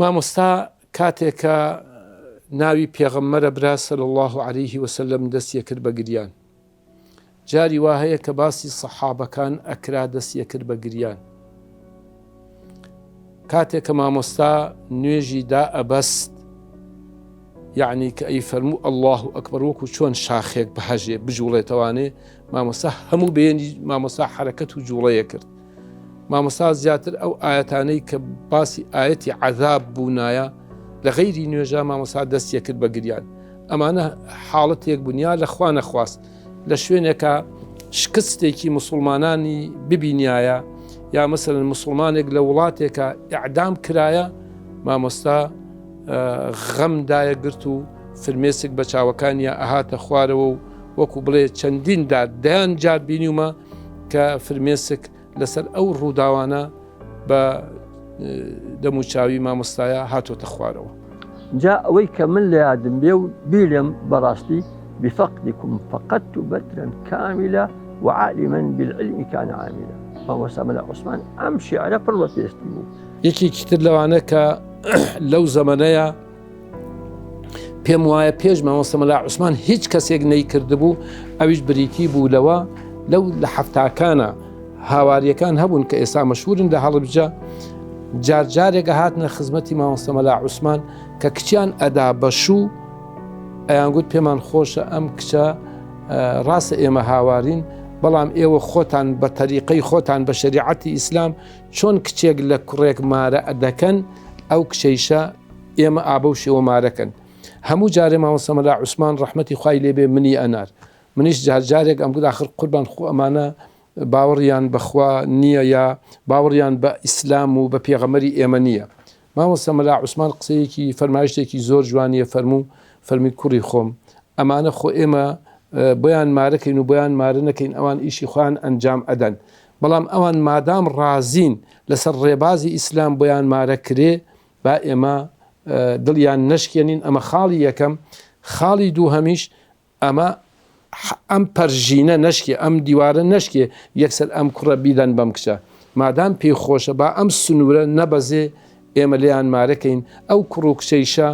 مامۆستا کاتێ کە ناوی پێغەمبەرە برا صلی اللە علیه وسلم دەستی ئەکرد بە گریان. جاری وا هەیە کە باسی سەحابەکان ئەکرا دەستی ئەکرد بە گریان. کاتێک کە مامۆستا نوێژی دا ئەبەست یعنی کە ئەی فەرموو الله ئەکبەر وەکو چۆن شاخێک بهەژێ بجوڵێتەوانێ مامۆستا هەموو بێنی مامۆستا حرەکەت و جوڵەیە کرد مامۆستا زیاتر ئەو ئاەتانەی کە باسی ئاەتی عذاب بوونایە لە غەیری نوێژە مامۆستا دەستیە کرد بە گریان ئەمانە حاڵەتێک بوون یا لە خوا نەخواست لە شوێنێکا شکستێکی مسوڵمانانی ببینایە یا مەسەلەن مسوڵمانێک لە وڵاتێکە ئیعدام کرایە مامۆستا غەم دایە گرت و فرمێسک بە چاوەکانیا ئەهاتە خوارەوە و وەکو بڵێ چەندین دار دەیان جار بینیومە کە فرمێسک لەسەر ئەو ڕووداوانە بە دەموچاوی مامۆستایە هاتۆتە خوارەوە. جا ئەوەی کە من لە یادم بێ و بیلێم بەڕاستی بفقدکم فقدت بدرا کاملا وعالما بالعلم کان عاملا مامۆستا مەلا عوسمان ئەم شیعرە پڕ بە پێستی بوو. یەکێکی تر لەوانە کە لەو زەمەنەیە پێم وایە پێش مامۆستا مەلا عوسمان هیچ کەسێک نەیکردبوو ئەویش بریتی بوو لەوە لەو لە حەفتاکانە هاواریەکان هەبوون کە ئێستا مەشهورن لە هەڵبجە جار جارێک هاتنە خزمەتی مامۆستا مەلا عوسمان کە کچیان ئەدا بەشوو ئەیانگوت پێمان خۆشە ئەم کچە ڕاستە ئێمە هاوارین بەڵام ئێوە خۆتان بە تەریقەی خۆتان بە شەریعەتی ئیسلام چۆن کچێک لە کوڕێک مارە ئەدەکەن ئەو کچەیشە ئێمە ئابەو شێوە مارەکەن هەموو جارێ مامۆستا مەلا عوسمان ڕەحمەتی خوای لێبێ منی ئەنار منیش جار جارێک ئەمگوت ئاخر قوربان خۆ ئەمانە باوەڕیان بەخوا نییە یا باوەڕیان بە ئیسلام و بە پێغەمەری ئێمە نییە مامۆستا مەلا عوسمان قسەیەکی فەرمایشتێکی زۆر جوانیە فەرموو فەرمی کوڕی خۆم ئەمانە خۆ ئێمە بۆیان مارەکەین و بۆیان مارە نەکەین ئەوان ئیشی خۆیان ئەنجام ئەدەن بەڵام ئەوان مادام ڕازین لەسەر ڕێبازی ئیسلام بۆیان مارە کرێ با ئێمە دڵیان نەشکێنین ئەمە خاڵی یەکەم خاڵی دووهەمیش ئەمە ئەم پەرژینە نەشکێ ئەم دیوارە نەشکێ یەکسەر ئەم کوڕە بیدەن بەم کچە مادام پێی خۆشە با ئەم سنوورە نەبەزێ ئێمە لێیان مارەکەین ئەو کوڕ و کچەیشە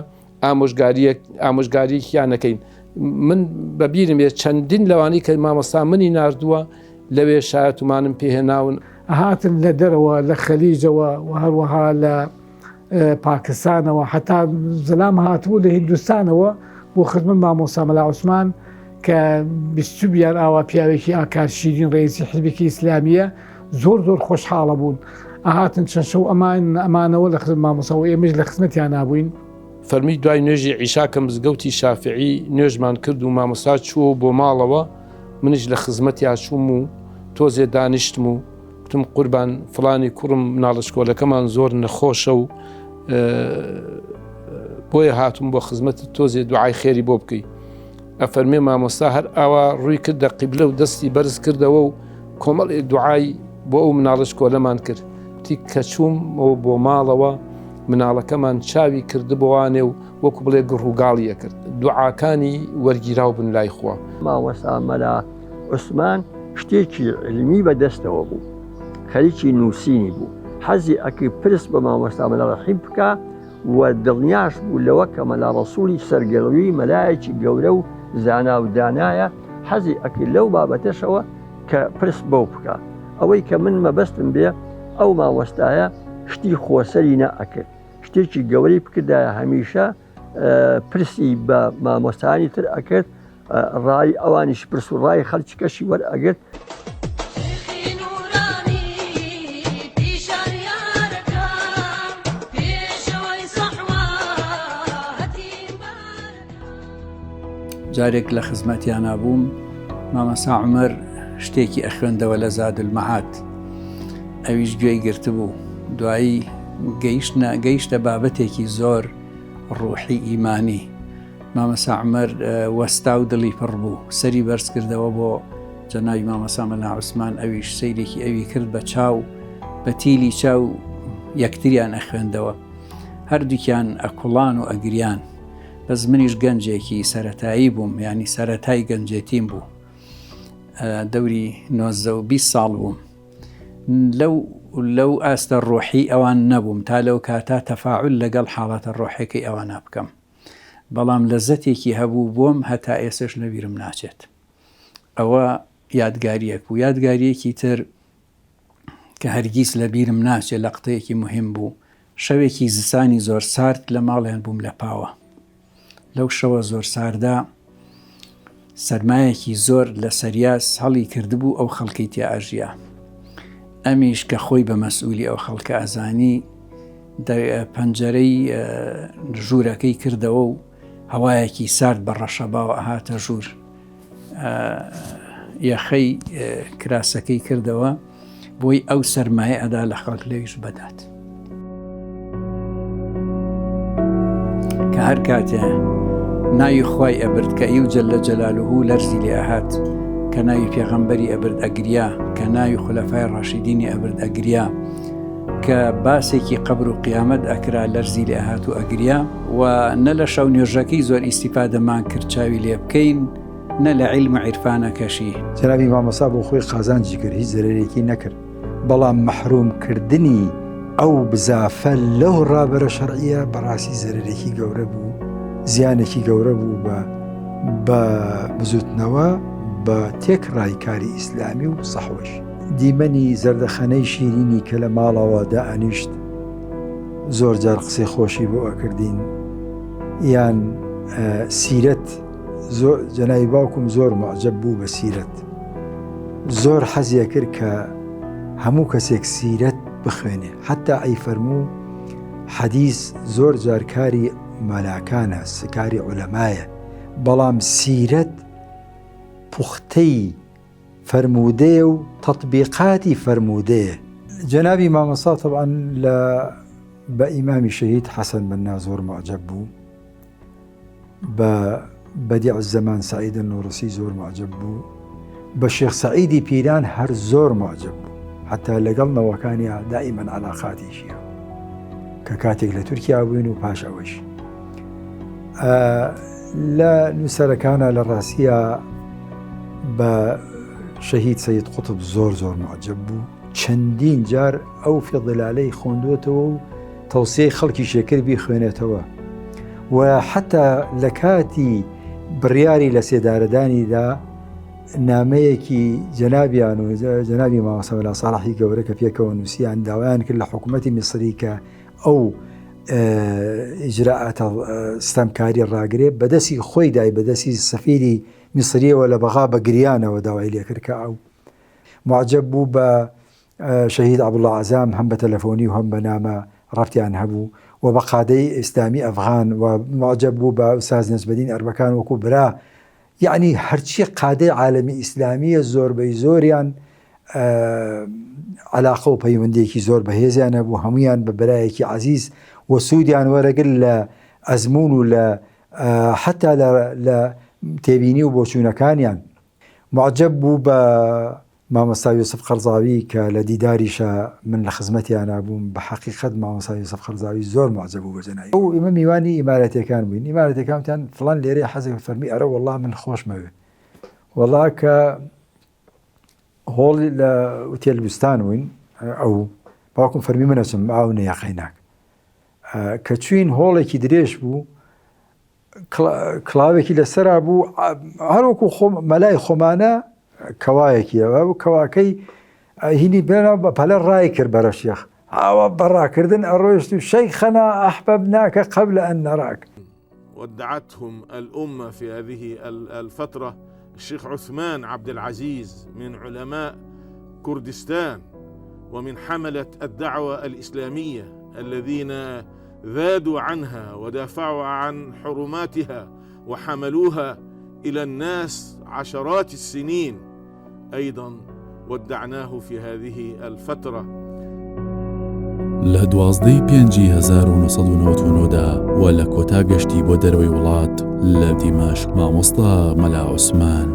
ئامۆژگاریەک ئامۆژگاریەکیان نەکەین. من بە بیرم بێ چەندین لەوانەی کە مامۆستا منی ناردووە لەوێ شایەتومانم پێهێناون. هاتن لە دەرەوە لە خەلیجەوە و هەروەها لە پاکستانەوە حتا زەلام هاتبوو لە هیندوستانەوە بۆ خزمەت مامۆستا مەلا عوسمان کە بیستوبیان ئاوا پیاوێکی ئاکار شیرین ڕئیسی حزبێکی ئیسلامیە زۆر زۆر خۆشحاڵە بوون ئەهاتن چەند شەو ئەمان ئەمانەوە لە خزمەت مامۆستا و ئێمەش لە خزمەتیان نابووین. فەرمی دوای نوێژی عیشا کە مزگەوتی شافعی نوێژمان کرد و مامۆستا چووەوە بۆ ماڵەوە منیش لە خزمەتیا چووم و تۆزێ دانیشتم و گوتم قوربان فڵانی کوڕم مناڵەچکۆلەکەمان زۆر نەخۆشە و بۆیە هاتوم بۆ خزمەتت تۆزێ دوعای خێری بۆ بکەی. ئەفەرمێ مامۆستا هەر ئاوا ڕووی کردە قیبلە و دەستی بەرز کردەوە و کۆمەڵێ دوعای بۆ ئەو مناڵەچکۆلەمان کرد. گوتی کە چوومەوە بۆ ماڵەوە مناڵەکەمان چاوی کردبۆوانێ و وەکو بڵێ گڕوگاڵی ئەکرد. دوعاکانی وەرگیراو بن لای خوا. مامۆستا مەلا عوسمان شتێکی عیلمی بە دەستەوە بوو، خەریکی نووسینی بوو، حەزی ئەکرد پرس بە مامۆستا مەلا ڕەحیم بکا و دڵنیاش بوو لەوە کە مەلا ڕەسووڵی سەرگەروی مەلایەکی گەورە و زانا و دانایە، حەزی ئەکرد لەو بابەتەشەوە کە پرس بەو بکا. ئەوەی کە من مەبەستم بێ ئەو مامۆستایە شتی خۆسەری نەئەکرد، شتێکی گەورەی بکردایە هەمیشە پرسی بە مامۆستایانی تر ئەکرد، ڕای ئەوانیش پرس و ڕای خەڵکی کەشی وەرئەگرت. جارێک لە خزمەتیانا بووم مامەسا عومەر شتێکی ئەخوێندەوە لە زادولمەعاد ئەویش گوێی گرتبوو دوایی گەیشتە گەیشتە بابەتێکی زۆر ڕوحی ئیمانی مامەسا عومەر وەستا و دڵی پڕ بوو سەری بەرز کردەوە بۆ جەنابی مامەسا مەلا عوسمان ئەویش سەیرێکی ئەوی کرد بە چاو بە تیلی چاو یەکتریان ئەخوێندەوە هەردووکیان ئەکوڵان و ئەگریان بەس منیش گەنجێکی سەتایی بووم ینی سەتای گەنجێتیم بوو دەوری 19 و 20 ساڵ بووم لەو لەو ئاستە ڕۆحی ئەوان نەبووم تا لەو کاتا تەفاعول لەگەڵ حاڵەتە ڕۆحەکەی ئەوانە بکەم بەڵام لەزەتێکی هەبوو بۆم هەتا ئێسش لەبیرم ناچێت ئەوە یادگاریەک بوو یادگاریەکی تر کە هەرگیز لە بیرم ناچێت لە قتەیەکی مهم بوو شەوێکی زستانی زۆر سارد لە ماڵیان بووم لە پاوە لەو شەوە زۆر ساردا سەرمایەکی زۆر لە سەریاس هەڵی کردبوو ئەو خەڵکەی تیا ئەژیا ئەمیش کە خۆی بە مەسئولی ئەو خەڵکە ئەزانی پەنجەرەی ژوورەکەی کردەوە و هەوایەکی سارد بە ڕەشەباوە ئەهاتە ژوور یەخەی کراسەکەی کردەوە بۆی ئەو سەرمایە ئەدا لە خەڵک لەویش بەدات. کە هەر کاتێ ناوی خوای ئەبرد کە ئیو جل جلاله لەرزی لێ ئەهات کە ناوی پێغەمبەری ئەبرد ئەگریا کە ناوی خولەفای ڕاشیدینی ئەبرد ئەگریا کە باسێکی قەبر و قیامەت ئەکرا لەرزی لێ ئەهات و ئەگریا و نە لە شەو نوێژەکەی زۆر ئیستیفادەمان کرد چاوی لێ بکەین نە لە عیلم و عیرفانەکەشی. جەنابی مامۆستا بۆ خۆی قازانجی کرد هیچ زەرەرێکی نەکرد. بەڵام مەحروم کردنی ئەو بزافە لەو ڕابەرە شەرعیە بەڕاستی زەرەرێکی گەورە بوو زیانێکی گەورە بوو بە بە بزوتنەوە بە تێکڕای کاری ئیسلامی و سەحوەش. دیمەنی زەردەخەنەی شیرینی کە لە ماڵەوە دائەنیشت زۆر جار قسەی خۆشی بۆ ئەکردین یان سیرەت زۆر جەنابی باوکم زۆر معجب بوو بە سیرەت زۆر حەزی ئەکرد کە هەموو کەسێک سیرەت بخوێنێ حتا ئەی فەرموو حەدیث زۆر جار کاری مەلاکانە سکاری عولەمایە بەڵام سیرەت پوختەی فەرموودەیە و تەطبیقاتی فەرموودەیە. جەنابی مامۆستا تەبعەن لە بە ئیمامی شەهید حەسەن بەننا زۆر موعجەب بوو. بە بەدیع الزەمان سەعید النوڕسی زۆر موعجەب بوو، بە شێخ سەعیدی پیران هەر زۆر موعجەب بوو، حەتا لەگەڵ نەوەکانیا دائیمەن عەلاقاتێکی هەبوو کە کاتێک لە تورکیا بووین و پاش ئەوەش لە نووسەرەکانە لە ڕاستیا بە شەهید سەید قوتب زۆر زۆر موعجەب بوو چەندین جار ئەو فی ظلالەی خوێندووەتەوە و تەوسیەی خەڵکیشێ کرد بیخوێنێتەوە و حەتا لە کاتی بڕیاری لە سێدارەدانی دا نامەیەکی جەنابیان و جەنابی مامۆستا مەلا ساڵحی گەورە کە پێکەوە نووسیان داوایان کرد لە حکوومەتی میسری کە ئەو ئیجرائاتە ستەمکاری ڕاگرێ بەدەستی خۆی دای بەدەستی سەفیری میسریەوە لە بەغا بە گریانەوە داوای لێکرد کە ئەو معجب بوو بە شەهید عەبدوڵا عەزام هەم بە تەلەفۆنی و هەم بە نامە ڕەبتیان هەبوو و بە قادەی ئیسلامی ئەفغان و موعجەب بوو بە ئوستاز نەجمەدین ئەربەکان وەکوو برا یەعنی هەرچی قادەی عالەمی ئیسلامییە زۆربەی زۆریان عەلاقە و پەیوەندییەکی زۆر بەهێزیان هەبوو هەموویان بە برایەکی عەزیز و سوودیان وەرەگرت لە ئەزموون و لە حەتا لە تێبینی و بۆچوونەکانیان موعجەب بوو بە مامۆستا یوسف قەرزاوی کە لە دیداریشا من لە خزمەتیانا بووم بە حەقیقەت مامۆستا یوسف قەرزاوی زۆر موعجەب بوو بە جەنابی ئەو ئێمە میوانی ئیماراتیەکان بووین ئیماراتیەکان وتیان فڵان لێرەیە حەزێک فەرمی ئەرە وەڵا من خۆشمەوێ وەڵا کە هۆڵی لە ئوتێل بستان بووین ئەو باوکم فەرمی من ئەچم ئاو نەیە قەیناک کە چوین هۆڵێکی درێژ بوو کڵاوێکی لەسەرا بوو هەروەکو خۆ مەلای خۆمانە کەوایەکی بوو کەواکەی هینی بێنە بە پەلە ڕای کرد بەرە شێخ ئاوا بەڕاکردن ئەڕۆیشت و شەیخەنا ئەحبەبناکە قبل أن نراك ودعتهم الأمة في هذه الفترة الشيخ عثمان عبد العزيز من علماء كردستان ومن حملة الدعوة الإسلامية الذين ذادوا عنها ودافعوا عن حرماتها وحملوها الى الناس عشرات السنين ايضا ودعناه في هذه الفتره. لە دوازدەی پێنجی 1999 دا و لە کۆتا گەشتی بۆ دەرەوەی وڵات لە دیمەشق مامۆستا مەلا عوسمان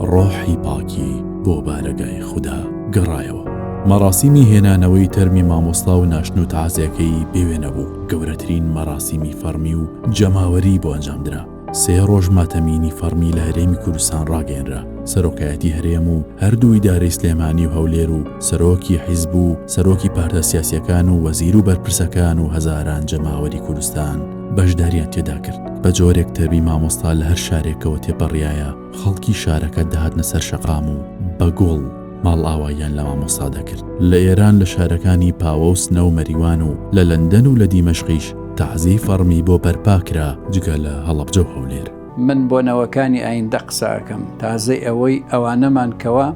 ڕۆحی پاکی بۆ بارەگای خودا گەڕایەوە. مەڕاسیمی هێنانەوەی تەرمی مامۆستا و ناشتن و تەعزیەکەی بێ وێنە بوو، گەورەترین مەڕاسیمی فەڕمی و جەماوەری بۆ ئەنجامدرا. سێ ڕۆژ ماتەمینی فەڕمی لە هەرێمی کوردستان ڕاگەیەنرا، سەرۆکایەتی هەرێم و هەردوو ئیدارەی سلێمانی و هەولێر و سەرۆکی حیزب و سەرۆکی پارتە سیاسیەکان و وەزیر و بەرپرسەکان و هەزاران جەماوەری کوردستان بەشداریان تێدا کرد، بە جۆرێک تەرمی مامۆستا لە هەر شارێکەوە تێپەڕیایە خەڵکی شارەکە دەهاتنە سەر شەقام و بە گوڵ ماڵئاواییان لە مامۆستا دەکرد. لە ئێران لە شارەکانی پاوە و سنە و مەریوان و لە لەندەن و لە دیمەشقیش تەعزیەی فەڕمی بۆ بەرپا کرا جگە لە هەڵەبجە و هەولێر. من بۆ نەوەکانی ئایندە قسە ئەکەم، تازەی ئەوەی ئەوانەمان کەوا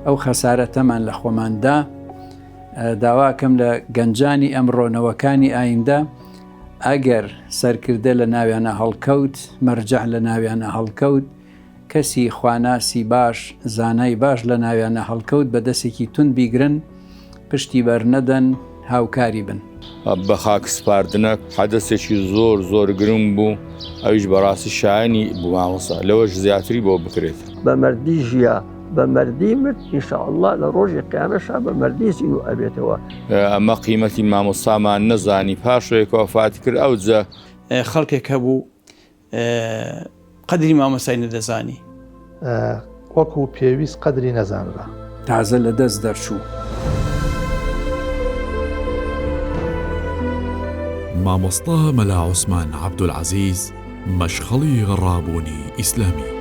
ئەو خەسارەتەمان لە خۆمان دا، داوا ئەکەم لە گەنجانی ئەمڕۆ نەوەکانی ئایندە ئەگەر سەرکردە لە ناویانە هەڵکەوت، مەرجەع لە ناویانە هەڵکەوت، کەسی خواناسی باش، زانای باش لە ناویانە هەڵکەوت بە دەسێکی توند بیگرن، پشتی بەرنەدەن، هاوکاری بن. بە خاک سپاردنە حەدەسێکی زۆر زۆر گرنگ بوو ئەویش بەڕاستی شایەنی بوو مامۆستا لەوەش زیاتری بۆ بکرێت. بە مەردی ژیا بە مەردی مرد ان شاء اللە لە ڕۆژی قیامەشا بە مەردی زیندوو ئەبێتەوە. ئەمە قیمەتی مامۆستامان نەزانی پاش ئەوەی کە وەفاتی کرد ئەوجە. خەڵکێک هەبوو قەدری مامۆستای نەدەزانی. وەکو پێویست قەدری نەزانرا. تازە لە دەست دەرچوو. مامۆستا مەلا عوسمان عەبدولعەزیز مەشخەڵی ڕابوونی ئیسلامی.